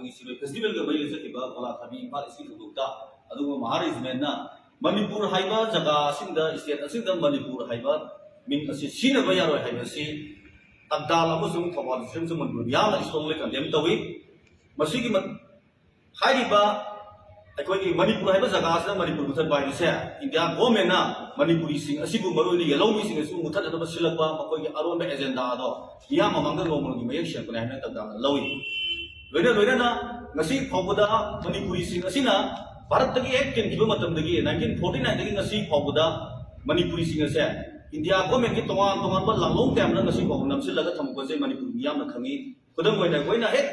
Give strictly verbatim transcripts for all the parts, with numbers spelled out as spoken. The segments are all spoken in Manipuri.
ꯁꯤꯔꯣꯏ ꯐꯦꯁꯇꯤꯚꯦꯜꯒ ꯃꯔꯤ ꯂꯩꯅꯈꯤꯕ ꯀꯣꯂꯥꯊꯥꯕꯤ ꯏꯝꯐꯥꯜ ꯏꯁꯀꯤ ꯊꯧꯗꯣꯛꯇ, ꯑꯗꯨꯒ ꯃꯍꯥ ꯔꯦꯖꯤꯃꯦꯟꯅ ꯃꯅꯤꯄꯨꯔ ꯍꯥꯏꯕ ꯖꯒꯥ ꯑꯁꯤꯗ, ꯁ꯭ꯇꯦꯠ ꯑꯁꯤꯗ ꯃꯅꯤꯄꯨꯔ ꯍꯥꯏꯕ ꯃꯤꯡ ꯑꯁꯤ ꯁꯤꯖꯤꯟꯅꯕ ꯌꯥꯔꯣꯏ ꯍꯥꯏꯕꯁꯤ ꯇꯛꯗꯥꯜ ꯑꯃꯁꯨꯡ ꯊꯧꯕꯥꯜ ꯗꯤꯁꯇ꯭ꯔꯤꯛ ꯑꯃꯁꯨꯡ ꯃꯅꯤꯄꯨꯔ ꯃꯤꯌꯥꯝꯅ strongly condemn ꯇꯧꯏ꯫ ꯃꯁꯤꯒꯤ ꯃ-, ꯍꯥꯏꯔꯤꯕ ꯑꯩꯈꯣꯏꯒꯤ ꯃꯅꯤꯄꯨꯔ ꯍꯥꯏꯕ ꯖꯒꯥ ꯑꯁꯤꯗ ꯃꯅꯤꯄꯨꯔ ꯃꯨꯊꯠꯄ ꯍꯥꯏꯕꯁꯦ ꯏꯟꯗꯤꯌꯥ ꯒꯣꯔꯃꯦꯟꯅ ꯃꯅꯤꯄꯨꯔꯤꯁꯤꯡ ꯑꯁꯤꯕꯨ, ꯃꯔꯨꯑꯣꯏꯅ ꯌꯦꯜꯍꯧꯃꯤꯁꯤꯡ ꯑꯁꯤꯕꯨ ꯃꯨꯊꯠꯅꯅꯕ ꯁꯤꯜꯂꯛꯄ ꯃꯈꯣꯏꯒꯤ ꯑꯔꯣꯟꯕ ꯑꯦꯖꯦꯟꯗꯥ ꯑꯗꯣ ꯃꯤꯌꯥꯝ ꯃꯃꯥꯡꯗ ꯅꯣꯡꯃꯒꯤ ꯃꯌꯦꯛ ꯁꯦꯡꯕꯅꯦ ꯍꯥꯏꯅ ꯇꯛꯗꯥꯜꯅ ꯂꯧꯏ꯫ ꯂꯣꯏꯅ ꯂꯣꯏꯅꯅ ꯉꯁꯤ ꯐꯥꯎꯕꯗ ꯃꯅꯤꯄꯨꯔꯤꯁꯤꯡ ꯑꯁꯤꯅ ꯚꯥꯔꯠꯇꯒꯤ ꯍꯦꯛ ꯀꯦꯟꯈꯤꯕ ꯃꯇꯝꯗꯒꯤ, ꯅꯥꯏꯟꯇꯤꯟ ꯐꯣꯔꯇꯤ ꯅꯥꯏꯟꯗꯒꯤ ꯉꯁꯤ ꯐꯥꯎꯕꯗ ꯃꯅꯤꯄꯨꯔꯤꯁꯤꯡ ꯑꯁꯦ ꯏꯟꯗꯤꯌꯥ ꯒꯣꯔꯃꯦꯟꯒꯤ ꯇꯣꯉꯥꯟ ꯇꯣꯉꯥꯟꯕ ꯂꯥꯡꯂꯣꯡ ꯀꯌꯥ ꯑꯃꯅ ꯉꯁꯤ ꯐꯥꯎꯕ ꯅꯝꯁꯤꯜꯂꯒ ꯊꯝꯃꯛꯄꯁꯦ ꯃꯅꯤꯄꯨꯔ ꯃꯤꯌꯥꯝꯅ ꯈꯪꯉꯤ꯫ ꯈꯨꯗꯝ ꯑꯣꯏꯅ ꯑꯩꯈꯣꯏꯅ ꯍꯦꯛ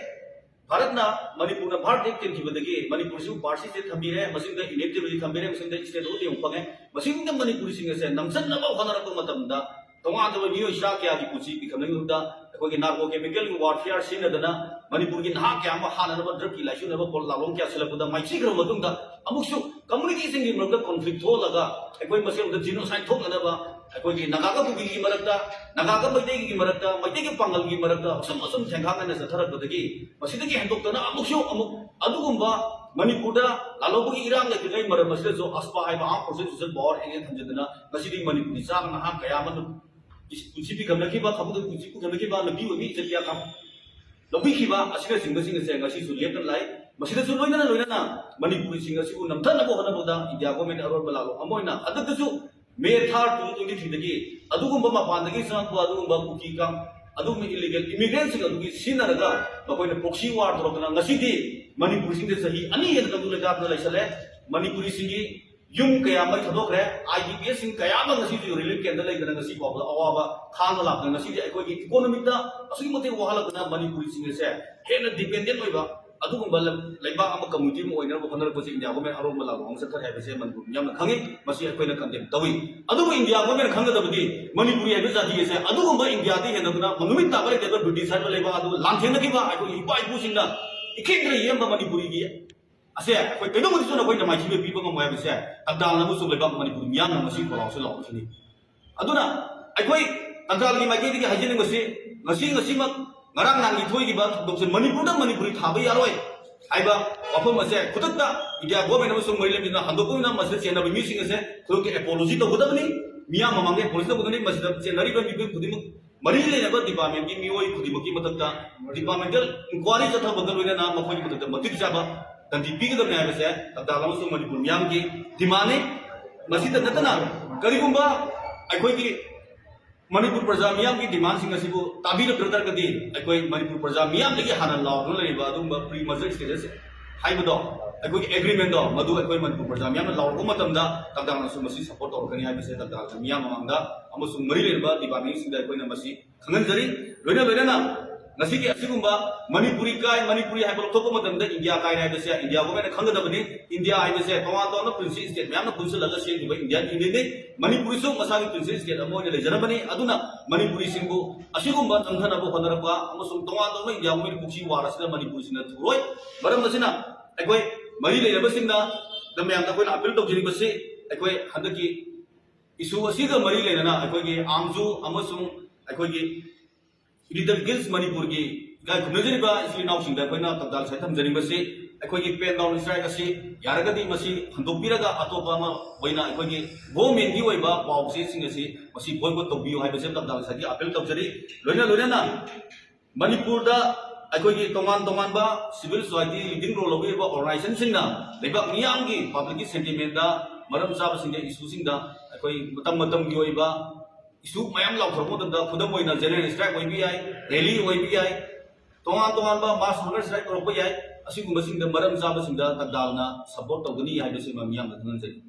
ꯚꯥꯔꯠꯅ ꯃꯅꯤꯄꯨꯔꯅ ꯚꯥꯔꯠ ꯍꯦꯛ ꯀꯦꯟꯈꯤꯕꯗꯒꯤ ꯃꯅꯤꯄꯨꯔꯁꯤꯕꯨ ꯄꯥꯔꯁꯤ ꯁ꯭ꯇꯦꯠ ꯊꯝꯕꯤꯔꯦ, ꯃꯁꯤꯗ inactivity ꯊꯝꯕꯤꯔꯦ, ꯃꯁꯤꯗ statehood ꯌꯥꯝ ꯐꯪꯉꯦ꯫ ꯃꯁꯤꯒꯨꯝꯕ ꯃꯅꯤꯄꯨꯔꯤꯁꯤꯡ ꯑꯁꯦ ꯅꯝꯁꯤꯟꯅꯕ ꯍꯣꯠꯅꯔꯛꯄ ꯃꯇꯝꯗ ꯇꯣꯉꯥꯟ ꯇꯣꯉꯥꯟꯕ ꯃꯤꯑꯣꯏ ꯆꯥ ꯀꯌꯥꯒꯤ ꯄꯨꯟꯁꯤ ꯄꯤꯈꯝꯅ ꯃꯅꯨꯡꯗ ꯑꯩꯈꯣꯏꯒꯤ narco chemical warfare ꯁꯤꯖꯤꯟꯅꯗꯅ ꯃꯅꯤꯄꯨꯔꯒꯤ ꯅꯍꯥ ꯀꯌꯥ ꯑꯃ ꯍꯥꯠꯅꯅꯕ, drug ꯀꯤ ꯂꯥꯏꯆꯨꯅꯕ ꯄꯣꯠ ꯂꯥꯂꯣꯡ ꯀꯌꯥ ꯁꯤꯜꯂꯛꯄꯗ ꯃꯥꯏꯊꯤꯈ꯭ꯔꯕ ꯃꯇꯨꯡꯗ ꯑꯃꯨꯛꯁꯨ community ꯁꯤꯡꯒꯤ ꯃꯔꯛꯇ conflict ꯊꯣꯛꯍꯜꯂꯒ ꯑꯩꯈꯣꯏ ꯃꯁꯦꯜꯗ genocide ꯊꯣꯛꯅꯅꯕ, ꯑꯩꯈꯣꯏꯒꯤ ꯅꯥꯒꯥꯒ ꯀꯨꯀꯤꯒꯤ ꯃꯔꯛꯇ, ꯅꯥꯒꯥꯒ ꯃꯩꯇꯩꯒꯤ ꯃꯔꯛꯇ, ꯃꯩꯇꯩꯒ ꯄꯥꯡꯒꯜꯒꯤ ꯃꯔꯛꯇ ꯑꯁꯨꯝ ꯑꯁꯨꯝ ꯊꯦꯡꯈꯥꯡꯅꯅ ꯆꯠꯊꯔꯛꯄꯗꯒꯤ ꯃꯁꯤꯗꯒꯤ ꯍꯦꯟꯗꯣꯛꯇꯅ ꯑꯃꯨꯛꯁꯨ ꯑꯃꯨꯛ ꯑꯗꯨꯒꯨꯝꯕ ꯃꯅꯤꯄꯨꯔꯗ ꯂꯥꯜꯍꯧꯕꯒꯤ ꯏꯔꯥꯡ ꯂꯩꯇ꯭ꯔꯤꯉꯩ ꯃꯔꯝ ꯑꯁꯤꯗꯁꯨ AFSPA ꯍꯥꯏꯕ Armed Forces Special Power Act ꯊꯝꯖꯤꯟꯗꯅ ꯉꯁꯤꯗꯤ ꯃꯅꯤꯄꯨꯔꯒꯤ ꯆꯥꯕ ꯅꯍꯥ ꯀꯌꯥ ꯑꯃ ꯄꯨꯟꯁꯤ ꯄꯤꯈꯝꯅꯈꯤꯕ, ꯊꯕꯛꯇ ꯄꯨꯟꯁꯤ ꯄꯤꯈꯝꯅꯈꯤꯕ ꯅꯨꯄꯤ ꯑꯣꯏꯕꯤ ꯏꯆꯠ ꯀꯌꯥ ꯂꯧꯕꯤꯈꯤꯕ ꯑꯁꯤꯅꯆꯤꯡꯕꯁꯤꯡ ꯑꯁꯦ ꯉꯁꯤꯁꯨ ꯂꯦꯞꯇꯅ ꯂꯥꯛꯏ꯫ ꯃꯁꯤꯗꯁꯨ ꯂꯣꯏꯅꯅ ꯂꯣꯏꯅꯅ ꯃꯅꯤꯄꯨꯔꯤꯁꯤꯡ ꯑꯁꯤꯕꯨ ꯅꯝꯊꯅꯕ ꯍꯣꯠꯅꯕꯗ ꯏꯟꯗꯤꯌꯥ ꯒꯣꯔꯃꯦꯟ ꯑꯔꯣꯟꯕ ꯂꯥꯂꯣꯡ ꯑꯃ ꯑꯣꯏꯅ ꯍꯟꯗꯛꯇꯁꯨ ꯃꯦ ꯊꯥꯔ ꯇꯨ ꯇ꯭ꯋꯦꯟꯇꯤ ꯊ꯭ꯔꯤꯗꯒꯤ ꯑꯗꯨꯒꯨꯝꯕ ꯃꯄꯥꯟꯗꯒꯤ ꯆꯪꯉꯛꯄ ꯑꯗꯨꯒꯨꯝꯕ ꯀꯨꯀꯤ ꯀꯥꯡ, ꯑꯗꯨꯒꯨꯝꯕ illegal immigrant ꯁꯤꯡ ꯑꯗꯨꯒꯤ ꯁꯤꯖꯤꯟꯅꯔꯒ ꯃꯈꯣꯏꯅ proxy war ꯇꯧꯔꯛꯇꯅ ꯉꯁꯤꯗꯤ ꯃꯅꯤꯄꯨꯔꯁꯤꯡꯗ ꯆꯍꯤ ꯑꯅꯤ ꯍꯦꯟꯅ ꯇꯪꯗꯨ ꯂꯩꯇꯥꯗꯅ ꯂꯩꯁꯜꯂꯦ꯫ ꯃꯅꯤꯄꯨꯔꯤꯁꯤꯡꯒꯤ ꯌꯨꯝ ꯀꯌꯥ ꯃꯩ ꯊꯥꯗꯣꯛꯈ꯭ꯔꯦ꯫ IDPs ꯁꯤꯡ ꯀꯌꯥ ꯑꯃ ꯉꯁꯤꯁꯨ relief camp ꯗ ꯂꯩꯗꯅ ꯉꯁꯤ ꯐꯥꯎꯕꯗ ꯑꯋꯥꯕ ꯈꯥꯡꯅ ꯂꯥꯛꯇꯅ ꯉꯁꯤꯗꯤ ꯑꯩꯈꯣꯏꯒꯤ economy ꯗ ꯑꯁꯨꯛꯀꯤ ꯃꯇꯤꯛ ꯋꯥꯍꯜꯂꯛꯇꯅ ꯃꯅꯤꯄꯨꯔꯤꯁꯤꯡ ꯑꯁꯦ ꯍꯦꯟꯅ dependent ꯑꯣꯏꯕ ꯑꯗꯨꯒꯨꯝꯕ ꯂꯩ-, ꯂꯩꯕꯥꯛ ꯑꯃ, community ꯑꯃ ꯑꯣꯏꯅꯅꯕ ꯍꯣꯠꯅꯔꯛꯄꯁꯦ ꯏꯟꯗꯤꯌꯥ ꯒꯣꯔꯃꯦꯟ ꯑꯔꯣꯟꯕ ꯂꯥꯂꯣꯡ ꯑꯃ ꯆꯠꯊꯔꯦ ꯍꯥꯏꯕꯁꯦ ꯃꯅꯤꯄꯨꯔ ꯃꯤꯌꯥꯝꯅ ꯈꯪꯉꯤ꯫ ꯃꯁꯤ ꯑꯩꯈꯣꯏꯅ condemn ꯇꯧꯏ꯫ ꯑꯗꯨꯕꯨ ꯏꯟꯗꯤꯌꯥ ꯒꯣꯔꯃꯦꯟ ꯈꯪꯒꯗꯕꯗꯤ ꯃꯅꯤꯄꯨꯔꯤ ꯍꯥꯏꯕ ꯖꯥꯇꯤ ꯑꯁꯦ ꯑꯗꯨꯒꯨꯝꯕ ꯏꯟꯗꯤꯌꯥꯗꯒꯤ ꯍꯦꯟꯗꯣꯛꯇꯅ ꯃꯅꯨꯡ ꯇꯥꯕ ꯂꯩꯇꯕ ꯕ꯭ꯔꯤꯇꯤꯁ ꯍꯥꯏꯕ ꯂꯩꯕꯥꯛ ꯑꯗꯨ ꯂꯥꯟꯊꯦꯡꯅꯈꯤꯕ ꯑꯩꯈꯣꯏꯒꯤ ꯏꯄꯥ ꯏꯄꯨꯁꯤꯡꯅ ꯏꯈꯦꯡꯗꯅ ꯌꯦꯛꯑꯝꯕ ꯃꯅꯤꯄꯨꯔꯤꯒꯤ ꯑꯁꯦ ꯑꯩꯈꯣꯏ ꯀꯩꯗꯧꯉꯩꯗꯁꯨ ꯅꯈꯣꯏꯅ ꯃꯥꯏꯊꯤꯕ ꯄꯤꯕ ꯉꯝꯃꯣꯏ ꯍꯥꯏꯕꯁꯦ ꯇꯛꯗꯥꯜꯅ ꯑꯃꯁꯨꯡ ꯂꯩꯕꯥꯛ ꯃꯅꯤꯄꯨꯔ ꯃꯤꯌꯥꯝꯅ ꯉꯁꯤ ꯈꯣꯜꯂꯥꯎꯁꯦ ꯂꯥꯎꯔꯛꯈꯤꯅꯤ꯫ ꯑꯗꯨꯅ ꯑꯩꯈꯣꯏ ꯇꯛꯗꯥꯜꯒꯤ ꯃꯥꯏꯀꯩꯗꯒꯤ ꯍꯥꯏꯖꯅꯤꯡꯕꯁꯤ ꯉꯁꯤ, ꯉꯁꯤꯃꯛ ꯉꯔꯥꯡ ꯅꯍꯥꯟꯒꯤ ꯊꯣꯛꯈꯤꯕ ꯊꯧꯗꯣꯛꯁꯦ ꯃꯅꯤꯄꯨꯔꯗ ꯃꯅꯤꯄꯨꯔꯤ ꯊꯥꯕ ꯌꯥꯔꯣꯏ ꯍꯥꯏꯕ ꯋꯥꯐꯝ ꯑꯁꯦ ꯈꯨꯗꯛꯇ ꯏꯟꯗꯤꯌꯥ ꯒꯣꯔꯃꯦꯟ ꯑꯃꯁꯨꯡ ꯃꯔꯤ ꯂꯩꯅꯕ ꯍꯟꯗꯣꯛꯄ ꯑꯣꯏꯅ ꯃꯁꯤꯗ ꯆꯦꯟꯅꯕ ꯃꯤꯁꯤꯡ ꯑꯁꯦ ꯈꯨꯗꯛꯀꯤ ꯑꯦꯄꯣꯂꯣꯖꯤ ꯇꯧꯒꯗꯕꯅꯤ꯫ ꯃꯤꯌꯥꯝ ꯃꯃꯥꯡꯗ ꯑꯦꯄꯣꯂꯣꯖꯤ ꯇꯧꯒꯗꯕꯅꯤ꯫ ꯃꯁꯤꯗ ꯆꯦꯟꯅꯔꯤꯕ ꯃꯤꯑꯣꯏ ꯈꯨꯗꯤꯡꯃꯛ, ꯃꯔꯤ ꯂꯩꯅꯕ ꯗꯤꯄꯥꯔꯠꯃꯦꯟꯒꯤ ꯃꯤꯑꯣꯏ ꯈꯨꯗꯤꯡꯃꯛꯀꯤ ꯃꯊꯛꯇ ꯗꯤꯄꯥꯔꯠꯃꯦꯟꯇꯦꯜ ꯏꯟꯀ꯭ꯋꯥꯔꯤ ꯆꯠꯊꯕꯒ ꯂꯣꯏꯅꯅ ꯃꯈꯣꯏꯒꯤ ꯃꯊꯛꯇ ꯃꯇꯤꯛ ꯆꯥꯕ ꯗꯟꯗꯤ ꯄꯤꯒꯗꯕꯅꯤ ꯍꯥꯏꯕꯁꯦ ꯇꯥꯡꯈꯨꯜ ꯑꯃꯁꯨꯡ ꯃꯅꯤꯄꯨꯔ ꯃꯤꯌꯥꯝꯒꯤ ꯗꯤꯃꯥꯟꯅꯤ꯫ ꯃꯁꯤꯗ ꯅꯠꯇꯅ ꯀꯔꯤꯒꯨꯝꯕ ꯑꯩꯈꯣꯏꯒꯤ ꯃꯅꯤꯄꯨꯔ ꯄ꯭ꯔꯖꯥ ꯃꯤꯌꯥꯝꯒꯤ ꯗꯤꯃꯥꯟꯁꯤꯡ ꯑꯁꯤꯕꯨ ꯇꯥꯕꯤꯔꯛꯇ꯭ꯔ ꯇꯥꯔꯒꯗꯤ ꯑꯩꯈꯣꯏ ꯃꯅꯤꯄꯨꯔ ꯄ꯭ꯔꯖꯥ ꯃꯤꯌꯥꯝꯗꯒꯤ ꯍꯥꯟꯅ ꯂꯥꯎꯗꯨꯅ ꯂꯩꯔꯤꯕ ꯑꯗꯨꯒꯨꯝꯕ ꯄ꯭ꯔꯤ ꯃꯔꯖꯔ ꯁ꯭ꯇꯦꯇꯁ ꯍꯥꯏꯕꯗꯣ, ꯑꯩꯈꯣꯏꯒꯤ ꯑꯦꯒ꯭ꯔꯤꯃꯦꯟꯗꯣ, ꯃꯗꯨ ꯑꯩꯈꯣꯏ ꯃꯅꯤꯄꯨꯔ ꯄ꯭ꯔꯖꯥ ꯃꯤꯌꯥꯝꯅ ꯂꯥꯎꯔꯛꯄ ꯃꯇꯝꯗ ꯇꯥꯡꯈꯨꯜꯅꯁꯨ ꯃꯁꯤ ꯁꯄꯣꯔꯠ ꯇꯧꯔꯛꯀꯅꯤ ꯍꯥꯏꯕꯁꯦ ꯇꯥꯡꯈꯨꯜ ꯃꯤꯌꯥꯝ ꯃꯃꯥꯡꯗ ꯑꯃꯁꯨꯡ ꯃꯔꯤ ꯂꯩꯅꯕ ꯗꯤꯄꯥꯔꯠꯃꯦꯟꯁꯤꯡꯗ ꯑꯩꯈꯣꯏꯅ ꯃꯁꯤ ꯈꯪꯍꯟꯖꯔꯤ꯫ ꯂꯣꯏꯅ ꯂꯣꯏꯅꯅ ꯉꯁꯤꯒꯤ ꯑꯁꯤꯒꯨꯝꯕ ꯃꯅꯤꯄꯨꯔꯤ ꯀꯥꯏ, ꯃꯅꯤꯄꯨꯔꯤ ꯍꯥꯏꯕ ꯂꯧꯊꯣꯛꯄ ꯃꯇꯝꯗ ꯏꯟꯗꯤꯌꯥ ꯀꯥꯏꯔꯦ ꯍꯥꯏꯕꯁꯦ ꯏꯟꯗꯤꯌꯥ ꯒꯣꯔꯃꯦꯟꯅ ꯈꯪꯒꯗꯕꯅꯤ꯫ ꯏꯟꯗꯤꯌꯥ ꯍꯥꯏꯕꯁꯦ ꯇꯣꯉꯥꯟ ꯇꯣꯉꯥꯟꯕ ꯄ꯭ꯔꯤꯟꯁꯤ ꯁ꯭ꯇꯦꯠ ꯃꯌꯥꯝꯅ ꯄꯨꯟꯁꯤꯜꯂꯒ ꯁꯦꯝꯈꯤꯕ ꯏꯟꯗꯤꯌꯥꯟ ꯌꯨꯅꯤꯌꯟꯅꯤ꯫ ꯃꯅꯤꯄꯨꯔꯤꯁꯨ ꯃꯁꯥꯒꯤ ꯄ꯭ꯔꯤꯟꯁꯤ ꯁ꯭ꯇꯦꯠ ꯑꯃ ꯑꯣꯏꯅ ꯂꯩꯖꯔꯝꯕꯅꯤ꯫ ꯑꯗꯨꯅ ꯃꯅꯤꯄꯨꯔꯤꯁꯤꯡꯕꯨ ꯑꯁꯤꯒꯨꯝꯕ ꯅꯝꯊꯅꯕ ꯍꯣꯠꯅꯔꯛꯄ ꯑꯃꯁꯨꯡ ꯇꯣꯉꯥꯟ ꯇꯣꯉꯥꯟꯕ ꯏꯟꯗꯤꯌꯥ ꯃꯣꯏꯅ ꯄꯨꯛꯁꯤ ꯋꯥꯔ ꯑꯁꯤꯗ ꯃꯅꯤꯄꯨꯔꯁꯤꯡꯅ ꯊꯨꯔꯣꯏ꯫ ꯃꯔꯝ ꯑꯁꯤꯅ ꯑꯩꯈꯣꯏ ꯃꯔꯤ ꯂꯩꯅꯕꯁꯤꯡꯅ ꯃꯌꯥꯝꯗ ꯑꯩꯈꯣꯏꯅ ꯑꯄꯤꯜ ꯇꯧꯖꯔꯤꯕꯁꯤ, ꯑꯩꯈꯣꯏ ꯍꯟꯗꯛꯀꯤ ꯏꯁꯨ ꯑꯁꯤꯒ ꯃꯔꯤ ꯂꯩꯅꯅ ꯑꯩꯈꯣꯏꯒꯤ ꯑꯥꯝꯖꯨ ꯑꯃꯁꯨꯡ ꯑꯩꯈꯣꯏꯒꯤ ꯏꯂꯤꯇꯜ ꯒꯤꯜꯁ ꯃꯅꯤꯄꯨꯔꯒꯤ ꯏꯀꯥꯏ ꯈꯨꯝꯅꯖꯔꯤꯕ ꯏꯆꯤꯜ ꯏꯅꯥꯎꯁꯤꯡꯗ ꯑꯩꯈꯣꯏꯅ ꯇꯥꯡꯈꯨꯜ ꯁꯥꯏ ꯊꯝꯖꯅꯤꯡꯕꯁꯤ, ꯑꯩꯈꯣꯏꯒꯤ ꯄꯦꯟ ꯗꯥꯎꯟ ꯁ꯭ꯇ꯭ꯔꯥꯏꯛ ꯑꯁꯤ ꯌꯥꯔꯒꯗꯤ ꯃꯁꯤ ꯍꯟꯗꯣꯛꯄꯤꯔꯒ ꯑꯇꯣꯞꯄ ꯑꯃ ꯑꯣꯏꯅ ꯑꯩꯈꯣꯏꯒꯤ ꯒꯣꯔꯃꯦꯟꯒꯤ ꯑꯣꯏꯕ ꯄꯥꯎ ꯆꯦꯁꯤꯡ ꯑꯁꯤ ꯃꯁꯤ ꯕꯣꯏꯀꯣꯠ ꯇꯧꯕꯤꯌꯨ ꯍꯥꯏꯕꯁꯤ ꯇꯥꯡꯈꯨꯜ ꯁꯥꯏꯒꯤ ꯑꯄꯤꯜ ꯇꯧꯖꯔꯤ꯫ ꯂꯣꯏꯅ ꯂꯣꯏꯅꯅ ꯃꯅꯤꯄꯨꯔꯗ ꯑꯩꯈꯣꯏꯒꯤ ꯇꯣꯉꯥꯟ ꯇꯣꯉꯥꯟꯕ ꯁꯤꯚꯤꯜ ꯁꯣꯁꯥꯏꯇꯤ ꯂꯤꯗꯤꯡ ꯔꯣꯜ ꯂꯧꯕꯤꯔꯤꯕ ꯑꯣꯔꯒꯅꯥꯏꯖꯦꯁꯟꯁꯤꯡꯅ ꯂꯩꯕꯥꯛ ꯃꯤꯌꯥꯝꯒꯤ ꯄꯕ꯭ꯂꯤꯛꯀꯤ ꯁꯦꯟꯇꯤꯃꯦꯟꯗ ꯃꯔꯝ ꯆꯥꯕꯁꯤꯡꯗ ꯏꯁꯨꯁꯤꯡꯗ ꯑꯩꯈꯣꯏ ꯃꯇꯝ ꯃꯇꯝꯒꯤ ꯑꯣꯏꯕ ꯏꯁꯨ ꯃꯌꯥꯝ ꯂꯥꯎꯊꯣꯔꯛꯄ ꯃꯇꯝꯗ, ꯈꯨꯗꯝ ꯑꯣꯏꯅ ꯖꯦꯅꯔꯦꯜ ꯁ꯭ꯇ꯭ꯔꯥꯏꯛ ꯑꯣꯏꯕ ꯌꯥꯏ, ꯔꯦꯂꯤ ꯑꯣꯏꯕ ꯌꯥꯏ, ꯇꯣꯉꯥꯟ ꯇꯣꯉꯥꯟꯕ ꯃꯥꯁ ꯍꯪꯒꯔ ꯁ꯭ꯇ꯭ꯔꯥꯏꯛ ꯇꯧꯔꯛꯄ ꯌꯥꯏ꯫ ꯑꯁꯤꯒꯨꯝꯕꯁꯤꯡꯗ ꯃꯔꯝ ꯆꯥꯕꯁꯤꯡꯗ ꯇꯥꯡꯈꯨꯜꯅ ꯁꯄꯣꯔꯠ ꯇꯧꯒꯅꯤ ꯍꯥꯏꯕꯁꯤꯃ ꯃꯤꯌꯥꯝꯗ ꯈꯪꯍꯟꯖꯔꯤ꯫